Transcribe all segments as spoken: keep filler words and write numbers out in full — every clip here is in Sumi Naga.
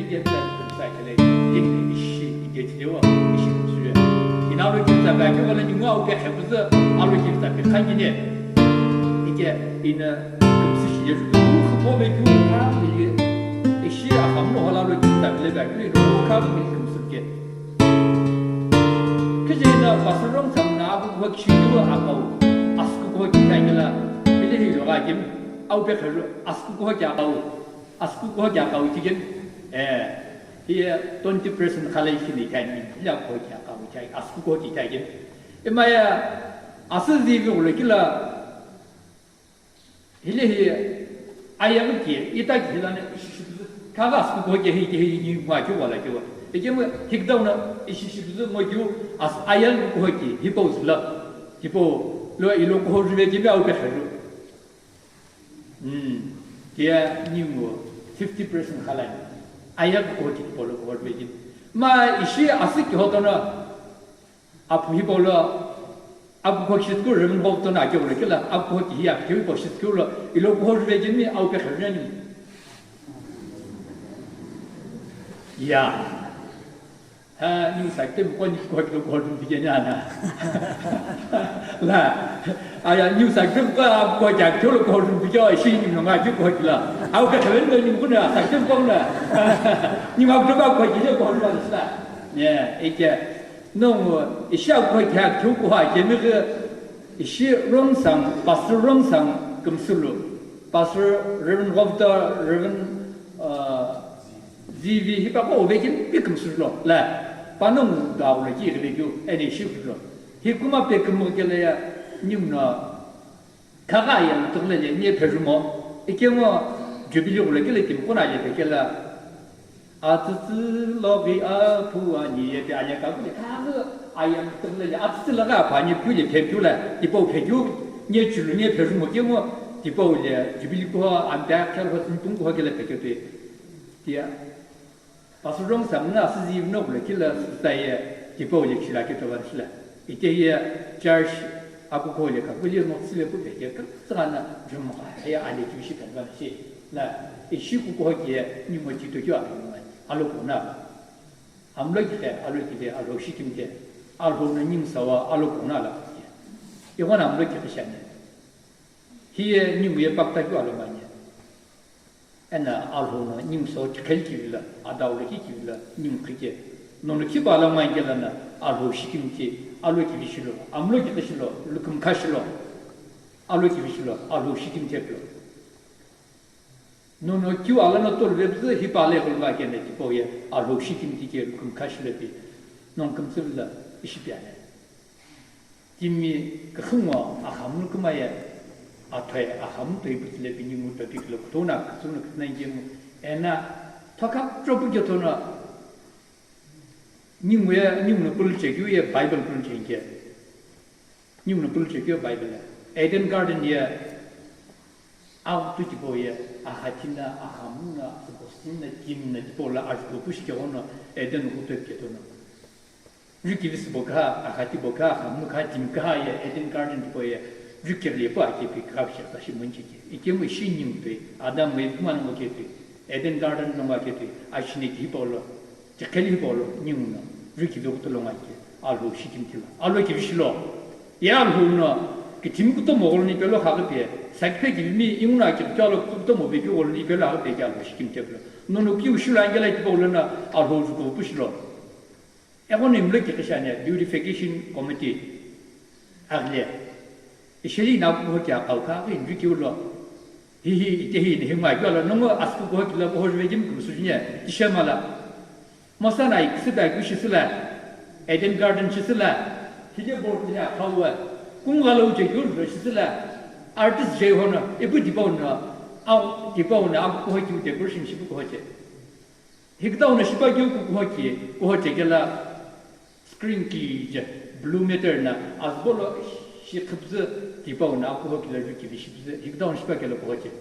Ike tsa kutsa kele, ike ishi, ike tilewa, ishi kutsure. Ina alo kiri tsa baki wala ningu au ke khebuzu, alo kiri tsa pe khangine. Ike ina kumsi shi yesu, kubo be kyu ka bili, ishi ahamno hala alo kiri tsa bile baki, ino ka bili kumsi ke. Kije ina pasurong samna aku kubo kishiyu akau, asku kubo kitangela, bile hi yoga kim, au pe kheru, asku kubo ki akau. Asku kubo ki akau kigen, eh, hiye twenty percent khalai shini kani, hiya kubo ki akau kai, asku kubo ki kagen. Imaya, asu zivi ulo kila, hile hiye, ayam ki, ita ki hilana, ishi shi buzu, kaga asku kubo ki hi, ki hi, ni mwa ki wala ki wa. Ike mo, hikdauna, ishi shi buzu, mo ki, as, ayam kubo ki, hipo zula, hipo, lo, ilo kubo rive ki, mi au pe khalu. Hmm. Kia ningu fifty percent khalai. Aya kubo ki polo kubo vejin. Ma ishi asik ki hotono. Apu hi polo. Apu kubo ki shitku remin hotono ake ule kila. Apu kubo ki hi apu ki kubo shitku lo. Ilo kubo vejin mi au pe kharin ni. Ya. Ha, ningu sakte mko ni kubo ki kubo vejin ana. La. Aya, ningu sakte mko kubo ki kubo vejin shi ningu nga ki kubo la. Au ka khaven ni kuna sakte mko na. Ningu kubo kubo ki kubo la. Ne, ike. Nongu, ishi kubo ki kubo ha kemi ke, ishi rong sang, pastor rong sang kumsulu. Pastor Reverend Govda, Reverend, uh, Zivi, hipa ko ovekini pi kumsulu lo. La, panongu da ule ki ule kyu, ene shi lo. Hi kuma pe kumo kele ya, nimno, kaga ya lo tukle le, nye perumo, ikemo, Jubilee ule kele kim kuna ye pe kela. Atsütsü logi apu ani ye pe anya kaku le kaku ayam tüle le atsütsü logi apu ani pu le phe pu le ipo phe pu nye chulu nye phe rumo kemo ipo le Jubilee ko ampe akhel ho tümpung ko kele phe pu tia. Pasu rong samna asüzi no le kila sai ipo le chila ke to van sila. Ite ye church aku ko le kaku le no tsile pu phe ke ka tsana jum ka ya ale ju shi kan van shi. La, ishi kukuho ki ye, ningu chi tokyo alo mani, alo kona la. Amlo ki khe, alo ki khe, alo shikim khe, alo no ning sawa, alo kona la ki. Iwan amlo ki kishane. Hiye ningu ye pakta kyo alo mani. Ena alo no ning sawa ki khel ki la, adau le ki ki la, ning ki khe. Nono ki ba alo mani ke la na, alo shikim khe, alo ki shilo, amlo ki shilo, lukum kha shilo. Alo ki shilo, alo shikim khe lo. Nono kiu ala no tolu vepüzü hipa le kulva kene tipau ye Alhou shi timi tike lukum khashi lepi nong kümtsü la ishi piane. Timi küxü ngo axamunu küma ye athoe axamunu toi pütü lepi ningu topic lo kutona kütsünu kütna ngemu ena thokha chopu ketono ningu ye ningu no pulu chekeu ye Bible pulu chengke. Ningu no pulu chekeu Bible. Eden Garden ye aghutu tipau ye, axathi na, axamunu na, asübo sini na, timi na tipau lo ajulho pu shikeghono Eden ghutu ketono. Jukivi sübo kha, axathi bo kha, axamunu kha, timi kha ye, Eden Garden tipau ye, jukighi lepu akepi kha pishi sa shi munchike. Ikemu ishi ningu toi, Adam Eve manu ngo kepi, Eden Garden no ngo kepi, ashine ki hipau lo. Tiqheli hipau lo ningu no, jukivi ghutu lo ngo ake, Alhou shi timi tilo. Alhou kivi shilo. Ye Alhou no, kitimi kutomo gholo ni pelo haghi pe, sakiphe kivimi ingu no ake kuchalo kutomo vekeu gholo ni pelo haghi pe ke Alhou shi timi tepilo. Nono kiu shilo angela tipau lo no, Alhou juko pu shilo. Eghono imlo ki kishane, beautification committee. Aghile. Isheli na kuho ki aqau kha, ghi inri ki ulo. Hi hi, ite hi, ni hi ngwa ki ulo, nongo asku kuho ki lo kuho juve jim kumsu jinya, tishe mala. Mosa na ikisi da ki shisila, Eden Garden shisila, hile board ni aqau wa, kung galo uje ki ulo shisila, artist jay hono, ipu dipau na, au, dipau na, au kuho ki decoration shipu kuho che. Hikdau na shipa ki uku kuho ki, kuho che kela, Screen kije, blue matter na, azübo lo shi khüpüzü tipau na, akuho kile ju kivi shipüzü, hikdau shipa kelo kuho che.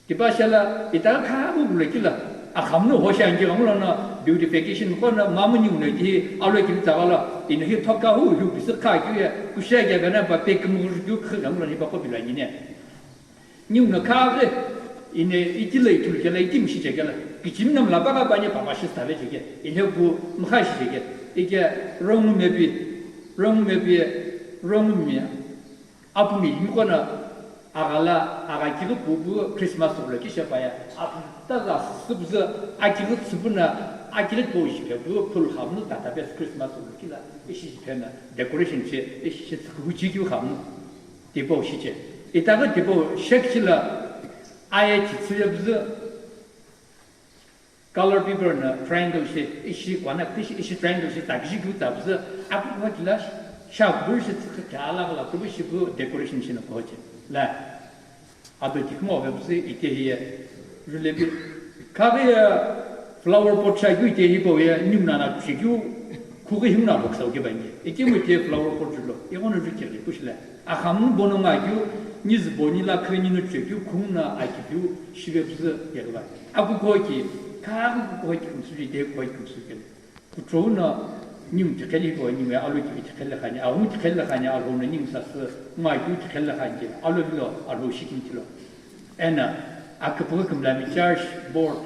Tipa shala, ita kha bu bule kila, axamunu ho shi angi ghamulo na, beautification ko na, mamu ni une ki, alo kivi tava lo, ino hi thoka hu, hu pisi kha ki ye, kushia ge bena ba pek mu ju khu ghamulo ni ba ko bila ni ne. Ningu no kha ghi, Ine itila ithulu kela, itimu shi chekela, kichimi no mlapa ka panye papa shi stave cheke, ine pu mkha shi cheke, ike rongu mepi, rongu mepi, rongu mi, apumi yimikona aghala, agha kighi pupu Christmas ulo kisha paya, apumi taza sipuzü akighi tsupuna, akile po shi pepu, pul khamnu tata pes Christmas ulo kila, ishi shi pena, decoration che, ishi shi tsukhu chi kiu khamnu. Tipau shiche. Itaghi tipau shekchila aye chitsüye bzü color paper na triangle shi ishi kwana kishi ishi triangle shi takishi kyu tabzü akukwa kila sha bur shi tsükha kya alagh la kubu shi bu decoration shi na koche. La. Ado tikmo ve bzü ite hiye. Rülebi. Kaghi ya flower pot sha kyu ite hi pau ya nyimna na shi kyu khughi himna bok sau ke bangi. Ike mu ite flower pot julo. Ego no ju kiri pushla. Akhamnu bono nga kyu, niz boni la kre nino chekyu, khumna akikyu, shive bzü yerva. Aku koki, ka aku koki kumsuli de koki kumsuli. Kutrona, nim tikheli ko, nim ya alu ki tikheli khani, ahu tikheli khani, alu na nim sas, nga kyu tikheli khani, alu lo, alu shikim tilo. Ena, akapaghi kumlami church board,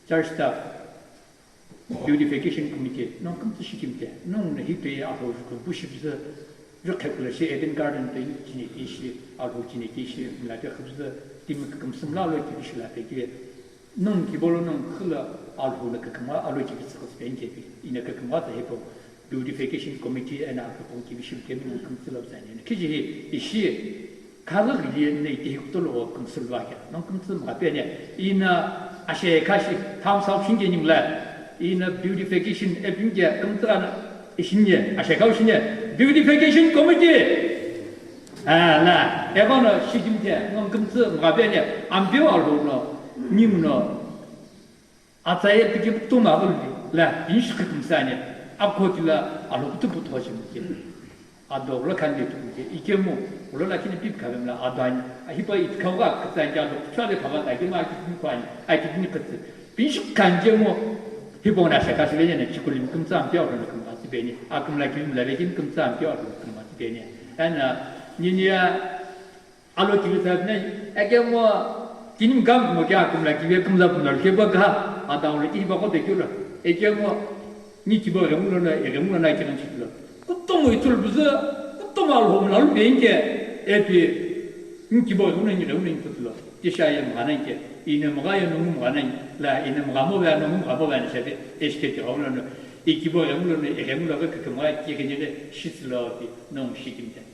church staff, Beautification Committee, nong kümtsü shikimte, nong na hipei alhou jukhu pushibzü, jukhe kula shi Eden Garden pe chineki shi, alhou chineki shi, mlape khubzü, timi kükümsü mla alo kibi shila pe ki, nong kibolo nong khula alhou na kükümwa alo kibi tsükhüsü pe nkepi, ina kükümwa ta hipo, Beautification Committee ena akapong kibi shilkemi nong kümtsü lo zani, kiji hi ishi, Khalü ghili na itehi kutolo kümsülva khe, nong kümtsü mghape ne, ina ashe kashi, thumbs up shinge ningla, ina beautification epinge kümtsü ana, ishinge, ashe kau shinge, beautification committee. Ah, la, ego no shijimte, nong kümtsü mghape ne, ampeu alhou no, ning no, Atsa ye piki tuma vulu la, inshi kükümsü ani, akho kila alhou kutupu thoshi mukhe. Ado lo khande tu mukhe, ikemu, ulo lakini pip khavemla ado ani, ahipa itkauga kutsa ani, ado kuchale phava ta kima akitini kwani, akitini kutsa. Pinshi kangemu, hipo na shaka shile ne, chikuli mkümtsa ampi ado na kümtsa beni, akümla kilim la lekin kümtsa ampi ado na kümtsa beni. Ana, ninia, Alo kivi tsapna, ekemu, kini mkam kumo kya kumla kivi kumla kumla keba ka, ata ulo kivi bako te kyula. Ekemu, ni kibo remulo na, remulo na kiran chitlo. Kutomo itul buzu, kutomo alhom lalu benge, epi, ni kibo remulo ni remulo ni kutlo. Tisha ye mgana ke, ine mga ye nungu mgana la, ine mga mo ya nungu mga mo ya ni shabi, eshke ti remulo no, ikibo remulo no, remulo ka kama, kikini shitlo pi, nung shikimte.